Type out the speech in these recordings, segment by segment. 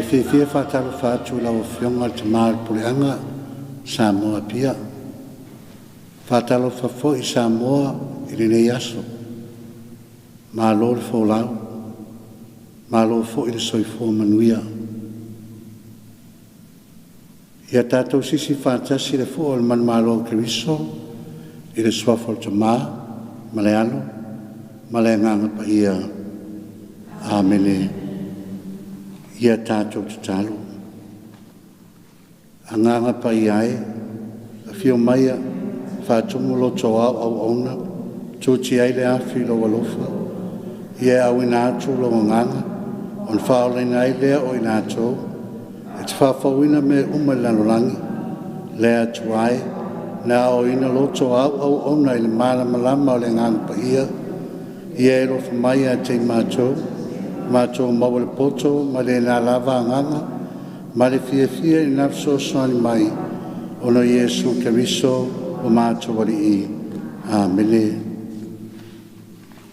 fiafia e faatalofa atu i lau Afioga i le Tamā o le Puleaga Samoa Apia. Faatalofa foi Samoa i lenei aso. Malo le folau, malo foi le soifua manuia. Ia tatou sisi faatasi le fua o le manumalo o Keriso i le suafa o le Tamā ma le Alo ma le Agaga Paia. Amene. Ia tatou tatalo. Agaga Paia e, afio maia, faatumu loto ao auauna, tuti ai le afi i lou alofa, ia e auina atu lou agaga, ona faaolaina ai lea o i latou, e te faafouina mea uma i le lalolagi, le Atua e, na aoina loto au auauna i le malamalama o le Agaga Paia, ia e alofa mai ia te i matou, matou maua le poto ma lena lava agaga, ma le fiafia i lena fesoasoani mai, ona o Iesu Keriso o matou Alii. Amene.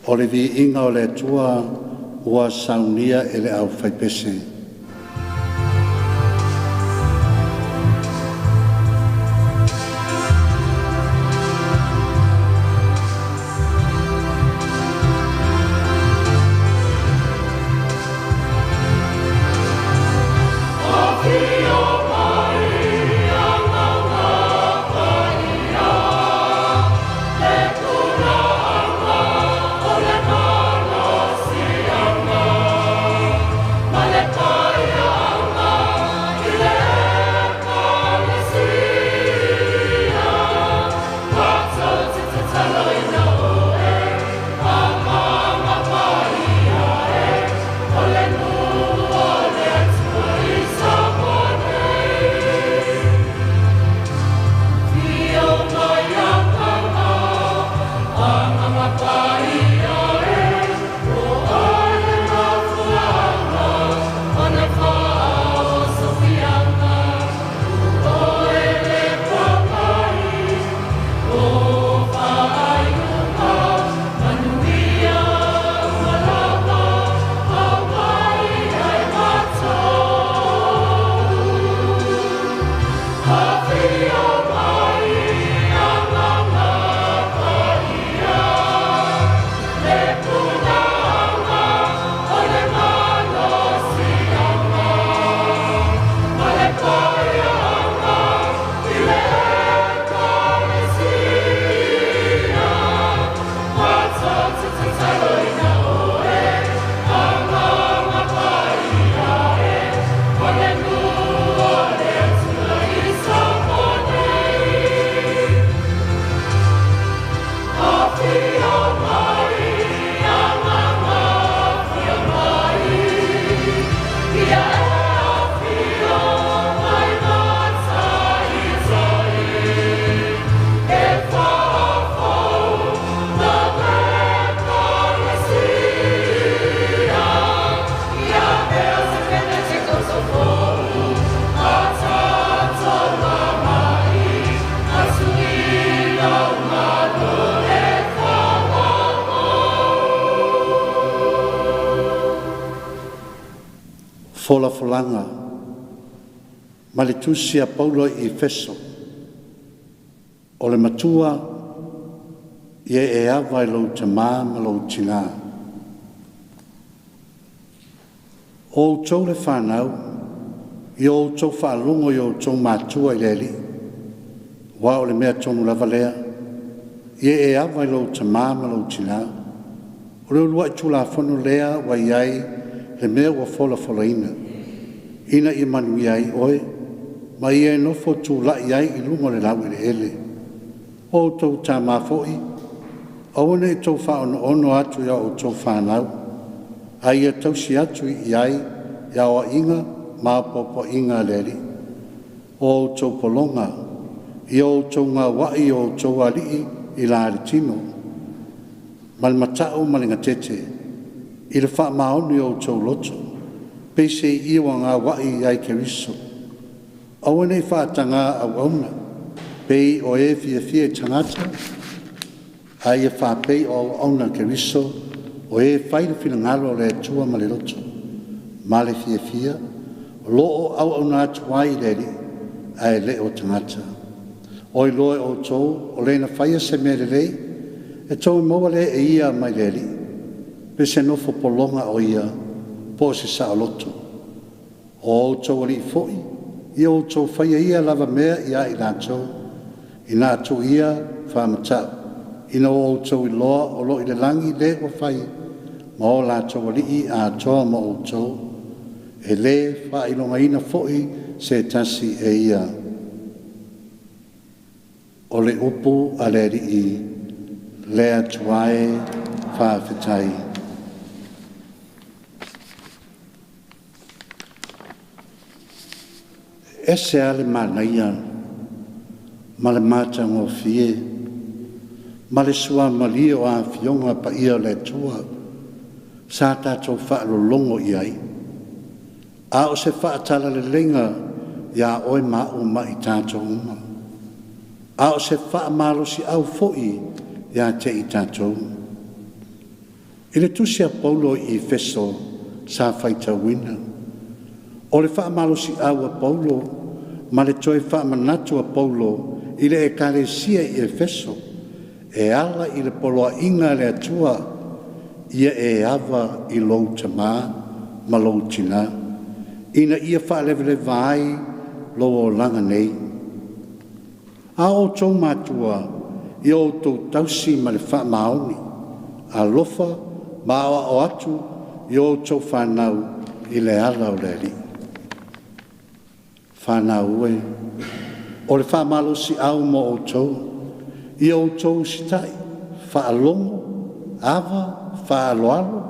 O le viiga o le Atua ua saunia e le aufaipese. Afio mai Agaga Paia, le puleaga o le malosiaga ma le paiaaga i le Ekalesia. Matou te tataloina oe, Agaga Paia e, o le nuu o le Atua i Samoa nei. Afio mai Agaga, Agaga Paia e, o oe le mafuaaga o le faaosofiaga, o oe le papai o faaiuga manuia uma lava aumai ai matou. Afio mai Agaga Paia, le puleaga o le malosiaga ma le paiaaga i le Ekalesia. Matou te tataloina oe, Agaga Paia e, o le nuu o le Atua i Samoa nei. Afio mai Agaga, afio mai, ia e afio mai mataitai, e faafou lau Ekalesia. Ia e o se Pentekoso fou, a tatou mamai, atu i lou malu e faamamou. Folafolaga ma le tusi a Paulo i Efeso. O le matua, ia e ava i lou tamā ma lou tinā. O outou le fanau, ia outou faalogo i outou matua i le Alii, aua o le mea tonu lava lea. Ia e ava i lou tamā ma lou tinā. O le uluai tulafono lea ua i ai le mea ua folafolaina, ina ia manuia ai oe, ma ia e nofo tulai ai i luga o le laueleele. O outou tamā foi, aua ne i tou faaonoono atu i a outou fanau, a ia tausi atu i ai i aoaiga ma apoapoaiga a le Alii. O outou pologa, ia outou gauai i o outou alii i la le tino, ma le matau ma le gatete, i le faamaoni o outou loto, peisei ia ua gauai ai Keriso. Aua ne i faatagā auauna, pei o e fiafia i tagata, a ia faapei o auauna a Keriso, o e fai le finagalo o le Atua ma le loto, ma le fiafia, O loo auauna atu ai i le Alii, ae le o tagata. O iloa e outou, o le na faia se mea lelei, e tou maua lea e ia mai le Alii, pe se nofo pologa o ia, po o se saoloto. O outou alii foi, ia outou faia ia lava mea ia i latou, ina atu ia faamatau, ina ua outou iloa o loo i le lagi le ua fai, ma o latou alii atoa ma outou, e lē faailogaina foi se tasi e ia. O le upu a le Alii, le Atua e faafetai. Ese lava le manaia ma le matagofie ma le suamalie o afioga paia o le Atua sa tatou faalologo i ai. A o se faatalaleleiga iā oe ma a'u ma i tatou uma. A o se faamalosiau foi ia te i tatou. I le tusi a Paulo i Efeso sa faitauina, o le faamalosiau a Paulo ma le toe faamanatu a Paulo i le ekalesia i Efeso e ala i le poloaiga a le Atua, ia e ava i lou tamā ma lou tinā, ina ia faalevaleva ai lou olaga nei. A o outou matua, ia outou tausi ma le faamaoni, alofa ma aoao atu i outou fanau i le ala o le Alii. Fanau e, o le faamalosiau mo outou, ia outou usitai, faalogo, ava, faaaloalo,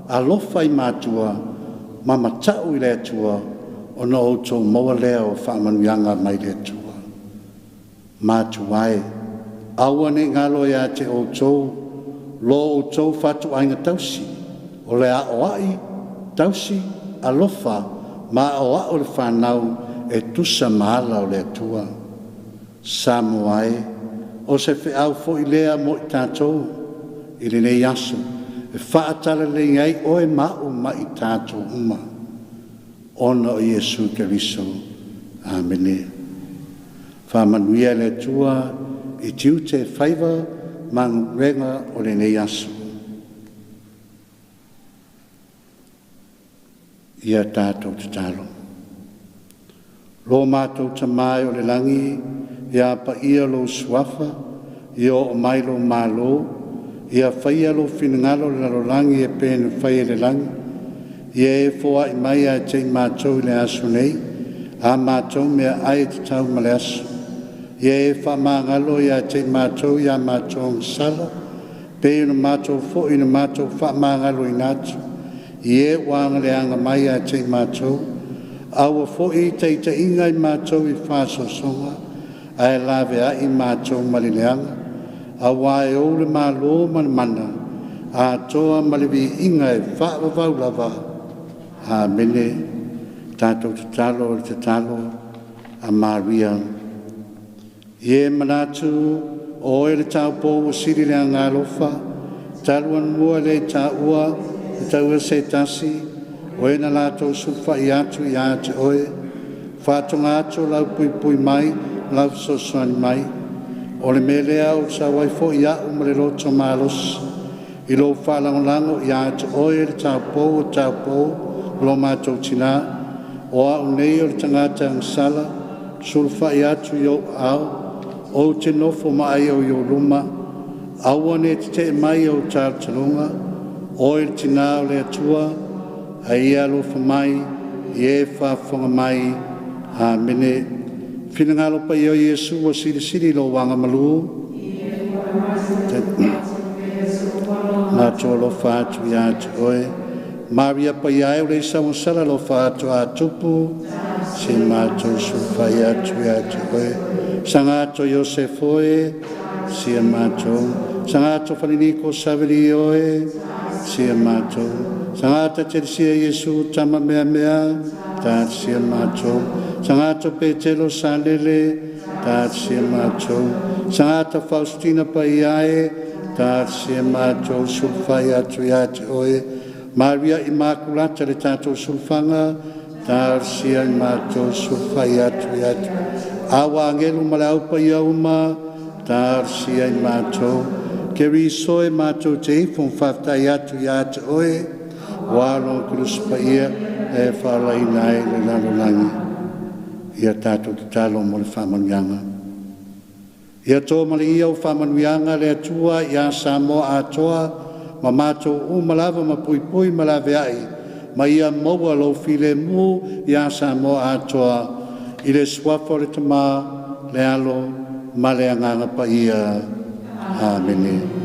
alofa i matua, ma matau i le Atua, ona outou maua lea o faamanuiaga mai le Atua. Matua e, aua ne i galo ia te outou, lo outou fatuaiga tausi, o le aoai, tausi, alofa, ma aoao le fanau e tusa ma ala o le Atua. Samoa e, o se feau foi lea mo i tatou i lenei aso, e faatalalelei ai oe ma a'u ma i tatou uma, ona o Iesu Keriso. Amene. Faamanuia le Atua i tiute faiva ma galuega o lenei aso. Ia tatou tatalo. Lo matou Tamā e o le lagi, ia paia lou suafa, ia oo mai lou malo, ia faia lou finagalo i le lalolagi e pei ona faia i le lagi. Ia e foai mai ia te i matou i le aso nei, a matou meaai e tatau ma le aso. Ia e faamagalo ia te i matou ia matou agasala, pei ona matou foi na matou faamagaloina atu, i e ua agaleaga mai ia te i matou. Aua foi taitaiga i matou i faasoasoga, ae laveai matou ma le leaga, auā e ou le malo ma le mana, atoa ma le viiga e faavavau lava. Amene. Tatou tatalo le tatalo a Maria. Ia e manatu o oe le taupou ua sili le agalofa, talu anamua e le taua e taua se tasi, o e na latou sulufai atu ia te oe, faatoga atu o lau puipui mai, lau fesoasoani mai. O le mea lea o sau ai foi a'u ma le loto malosi, i lou faalagolago ia te oe le taupou o taupou o lo matou tinā, o a'u nei o le tagata agasala, sulufai atu i ou aao, ou te nofo ma ai o i ou luma, aua ne tetee mai ou talotaloga, oe le tinā o le Atua, a ia alofa mai, i e faafofoga mai. Amene. Finagalo paia o Iesu ua silisili lou agamalu, matou alofa atu ia te oe. Maria paia e o le isa sala alofa atu a tupu, se matou sulufai atu ia te oe. Sagato Iosefo e, sia matou. Sagato Faliniko Saveli oe, sia matou. Sagata Telesia Iesu tama mea mea, ta sia matou. Sagato Petelo Salele, ta sia matou. Sagata Faustina paia e, ta sia matou sulufai atu ia te oe. Maria Imakulata le tatou sulufaga, Talosia i matou sulufai atu ia te Au agelu ma le au paia uma, talosia i matou. Keriso e matou te ifo ma faafetai atu ia te Oe, ua lona Kulusi Paia e faalaina ai le lalolagi. Ia tatou tatalo mo le faamanuiaga. Ia to ma le ia o faamanuiaga le Atua ia Samoa atoa ma matou uma lava ma puipui ma laveai ma ia maua lou filemu ia Samoa atoa i le suafa o le Tama, le Alo ma le Agaga Paia. Amene.